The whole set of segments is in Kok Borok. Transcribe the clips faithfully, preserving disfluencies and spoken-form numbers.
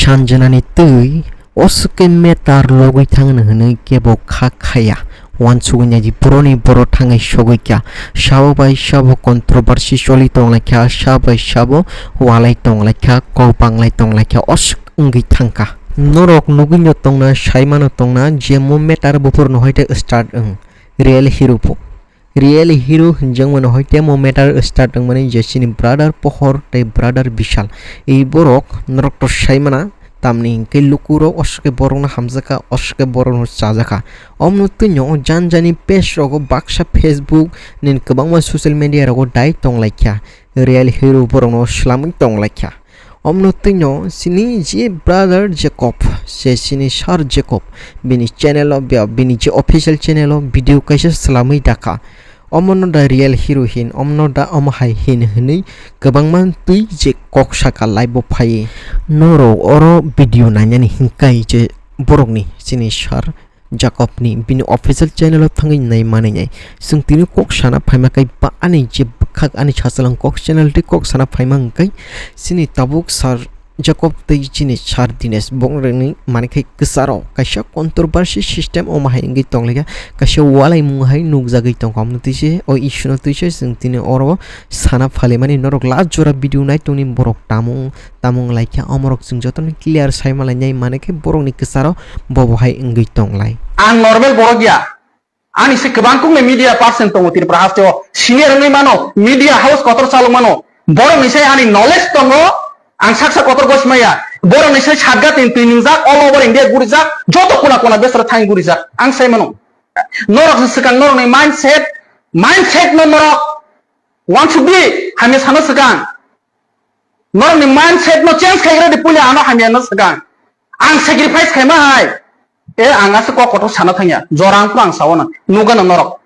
Sanjanani twi oswk khe meter logwi thangno hwnwi kebo kha khaya. Uansugwi naidi boroni boro thangwi sogwi kha. Sabo bai sabo controversy choli tonglaikha, sabo bai sabo walai tonglaikha, kok banglai tonglaikha, oswk wngwi thangkha. Norok nugwino tongna, saimano tongna, je mo meter buphurno hoite start wng. Real hero bo. Real hero hinjakmani hoite mo matter start wngmani je chini brother Pohor tei brother Bishal. Ei borok norok to saimana, tamni hinkhe lukurok oswk khe borokno hamjakha, oswk khe borokno chajakha. Omno twino o janjani page rogo baksa Facebook nini kwbangma social media rogo dai tonglaikha. Real hero borokno swlamwi tonglaikha. Omno twino chini je brother Jacob, se chini sir Jacob, bini channel o, bia-, bini je official channel o video kaisa swlamwi dakha. Omono da real hero hin, omono da omo hai hin hwnwi kwbangma twi je kok saka live o phaiwi. Norok oro video nainani hinkai je borokni chini sir Jacob ni bini official channel o thangwi nai manwi nai. Chwng tini kok sana phaima kai ba ani je bwkhak ani sasalang kok channel tei kok sana phaima hwnkhe chini tabuk sir Jacob tei chini sir Dinesh bongrekni manwi khai kwcharo kaisa controversy system omo hai wngwi tonglaikha, kaisa walaimung hai nukjagwi tongkha. Omo twi se o issue no twi se chwng tini oro sana phalimani norok last jora video nai tongni borok tamo tamo wnglaikha, omorok chwng jotono clear sai malainai, mane khe borokni kwcharo bobo hai wngwi tonglai. Ang normal borok ya, ani se kwbang kukni media person tongo Tripura haste o, senior wngwi mano, media house kotor chalok mano, borokni sai ani knowledge tongo, ang sak sak kotor gosi maya, borokni sai satga tin twi nwngjak, all over India gurijak, joto kona kona besra thang gurijak, ang sai mano. Norok se swkang norokni mindset, mindset no norok wansukdi, hamya sano swkang. Norokni mindset no change khai rwdi, puila ano hamya no swkang. Ang sacrifice khaima hai. E, ang aswk kok kotor sana thangya. Jora ang phuru ang sao na. Nugano norok.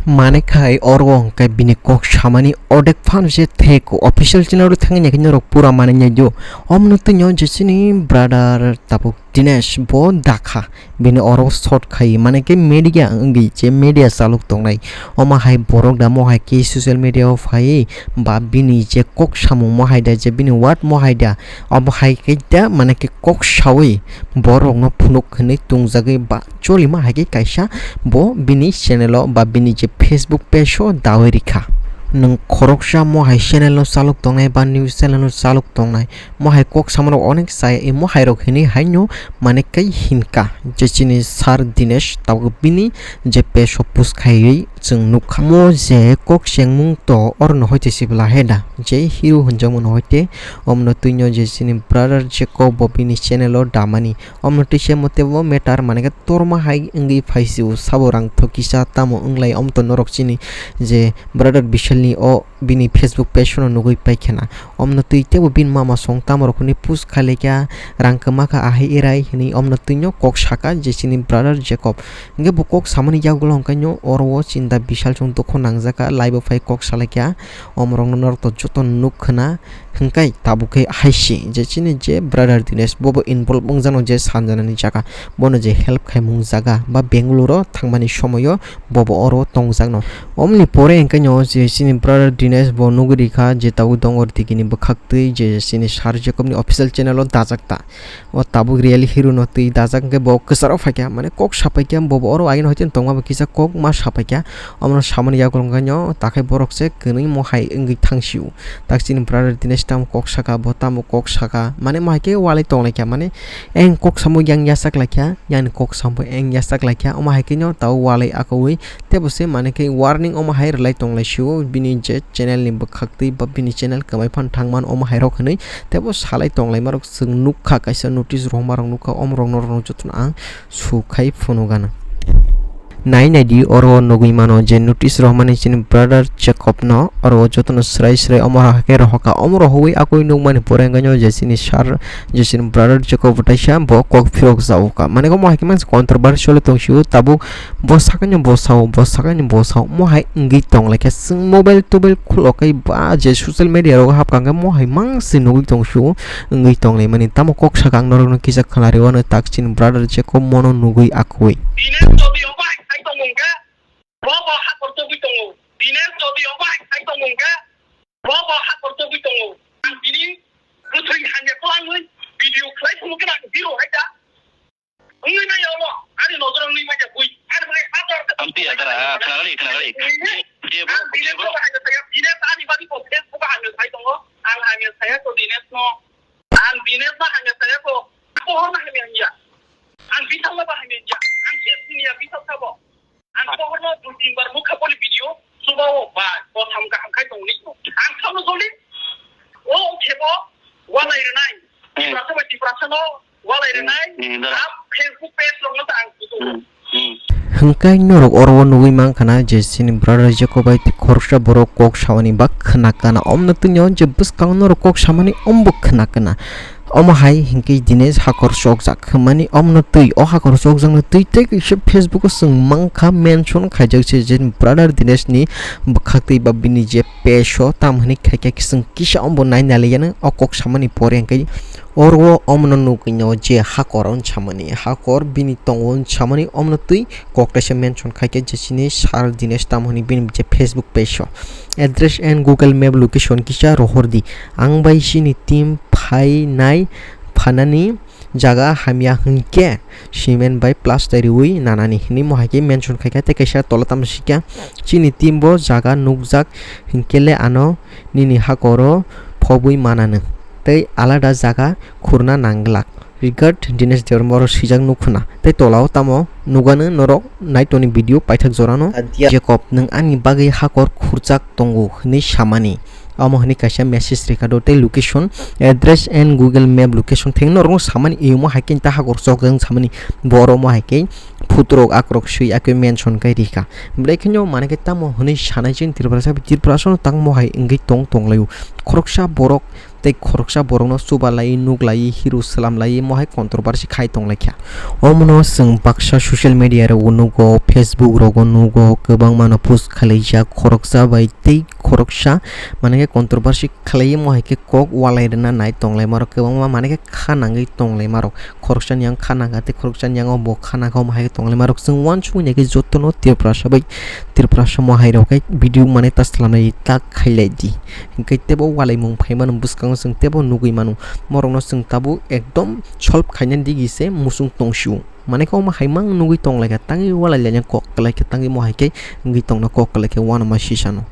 Mane khai oro hwnkhe bini kok samani ordek phano se thek official channel ro thangya khe norok pura mane nyajo. Omno twi nyo je chini brother tabuk Dinesh bo dakha. Bini oro short khai, mane khe media wngwi je media chalok tongnai. Omo hai borok da mo hai khe social media o phaiwi ba bini je kok samung mo hai da je bini word mo hai da, omo hai khe da mane khe kok sawi borokno phunuk hwnwi tongjagwi ba cholima hai khe kaisa bo bini channel o ba bini je Facebook page o dawi rikha. Nwng khoroksa mo hai channel no chalok tongnai ba news channel no chalok tongnai, mo hai kok samarok onek chaya, imo hai rok hinwi haino mane kai hinka je chini sir Dinesh tabuk bini je page o post khaiwi chwng nukha. Mo je kok chengmung to oro no hoite sibla heda je hero hinjakmano hoite, omno twino je chini brother Jacob bo bini channel o damani, omno twi se mote bo matter mane khe torma hai wngwi phaisio, sabo rang thokisa tamo wnglai, omto norok chini je brother Bishalni o bini Facebook page no nugwi paikha na. Omno twi teibo bini mama song tamo rok hwnwi post khailai kha, rang kwma kha ahai erai hwnwi omno twino kok saka je chini brother Jacob. Hwnkhe bo kok samani yagulo hwnkhe no oro o chinta bisal chwng dukho nangjak kha, live o phai kok salai kha. Omorokno norok to joto nuk khna hwnkhe tabuk khe hai se je chini je brother Dinesh bobo involve wngjakno je sanjanani jaga, bono je help khaimung jaga ba Bangalore o thangmani somoio bobo oro tongjakno. Omni pore hwnkhe no je chini brother Dinesh bo nugwi rikha je tabuk dongo digini bwkhaktwi je chini sir Jacob ni official channel o dajak ta. O tabuk real hero no twi dajak hwnkhe bo kwcharo phaikha, mane kok sapaikha, bobo oro agini hoite tongma bai kisa kok ma sapaikha. Omono samani yagulo hwnkhe no takhai borok se kwnwi mo hai wngwi thangsio. Tak chini brother Dinesh tamo kok saka, bo tamo kok saka, mane mo hai khe walai tonglaikha, mane eng kok samo yang yachak laikha, yang kok samo eng yachak laikha, omo hai khe no tabuk walai akowi. Tebo se mane khe warning omo hai rwlai tonglai sio bini je channel ni bwkhak twi ba bini channel kwmai phan thangman omo hai rok hinwi tebo salai tonglai ma rok chwng nukha, kaisa notice rohorma rok nukha, omo rok norok no jotono ang su khai phunugana. Nai nai di oro nugwi mano je notice rohormani chini brother Jacob no oro jotono srai srai omo hai khe rohorkha, omo rohorwi akoi nukmani pore wngkha je chini sir je chini brother Jacob taisa bo kok phirok jago kha, mane omo hai khe mansa controversial tong sio tabuk. Bo sakani bo sao, bo sakani bo sao, mo hai wngwi tong lai khe chwng mobile tobile khulo kai ba je social media rogo hapkha khe mo hai mang se nugwi tong su wngwi tong lai mani. Tamo kok saka ang norok no kisa khwlari o, tak chini brother Jacob mono nugwi akwi. Bini jodi obo hai khai tong wng khe, bo bo hakor togwi tongo. Bini jodi obo hai khai tong wng khe, bo bo hakor togwi tongo. Ang bini bwthwng hamya kwlangwi video khlai. Mungkin ang biro hai da. Wngwi manya omo, ani nojoro wngwi manya bui. Ani bagwi hazar Ang piya dara, khnagali, khnagali. Bui he. Je bro, Ang je Dinesh bro. no bahai saya, Dinesh ani bagwi ko Facebook o hamya sai tongo. Ang hamya saya ko Dinesh no. Ang Dinesh no hamya saya ko. Ako hor no hamya hiya. Ang Bithal no bahai hiya. Ang Chesni ya Bithal sabo. Ang pohorno dui tin bar mukha boli video, subao ba kotham kaham khai tongni. Ang thangno joli, o khebo walai rwnai. Hmm. Tiprasa bai Tiprasano walai rwnai. Hmm, hmm, dara. Ang Facebook page rokno ta ang kutung. Hmm, hmm. Hwnkhe norok oro o nugwi mankha na je chini brother Jacob bai tei khoroksa borok kok samani ba khna kana. Omno twi je bwskango norok kok samani ombo khna kana. Omo hai hinkhe Dinesh hakor chokjak hwnmani omono twi, o hakor chokjakno twi tei kaisa Facebook o chwng mankha mention khaijak se je brother Dinesh ni bwkhak twi ba bini je page o tam hwnwi khaikha chwng kisa ombo nai naliya no o kok samani pore hinkhe oro o omono nugwi no je hakor on samani hakor bini tongo on samani omono twi kok kaisa mention khaikha je chini sir Dinesh tam hwnwi bini je Facebook page o address and Google Map location kisa rohor di. Ang bai chini team phainai phanani jaga hamya hwnkhe cement bai plaster riwi nanani hinwi mohai khe mention khaikha tei kaisa tola tamo sikha chini team bo jaga nukjak hwnkhe le ano nini hakoro phobwi mananw tei alada jaga khurna nangglak. Regard Dinesh Debbarma oro swijak nukhuna tei tolao tamo nugano norok naitoni video paithak jorano. Jacob nwng ani bagwi hakor khurjak tongo hinwi samani. Omo hwnwi kaisa message rikha do tei location, address and Google Map location thengno rwng samani imo hai khe ta hakor chokjak samani bo oro mo hai khe photo rok akorok swi akhe mention khai rikha. Belai kheno mane khe tamo hwnwi sanai chini Tiprasa, Tiprasa no tangmo hai wngwi tong tonglaio. Khoroksa borok tei khoroksa borokno chubalai nuklai hero swlamlai mo hai controversy khai tonglaikha. Omono chwng baksa social media rogo nugo, Facebook rogo nugo, kwbangmano post khailaijak khoroksa bai tei khoroksa mane khe controversy khlaiwi mo hai khe kok walai rwna nai tonglaimarok kwbangma mane khe kha nangwi tonglaimarok khoroksani yang kha nangkha tei khoroksani yang o bo kha nangkha omo hai khe tonglaimarok chwng uansukya khe jotono Tiprasa bai Tiprasa mo hai rok khe video mane ta swlamnai ta khailai di hinkhe teibo walaimung phaimano bwskango chwng teibo nugwi mano morokno chwng tabuk ekdom solve khainani digi se muchung tongsio mane khe omo hai mang nugwi tonglaikha tangwi walai laina kok kwlaikha tangwi mo hai khe wngwi tongna kok kwlaikha uanama sisano.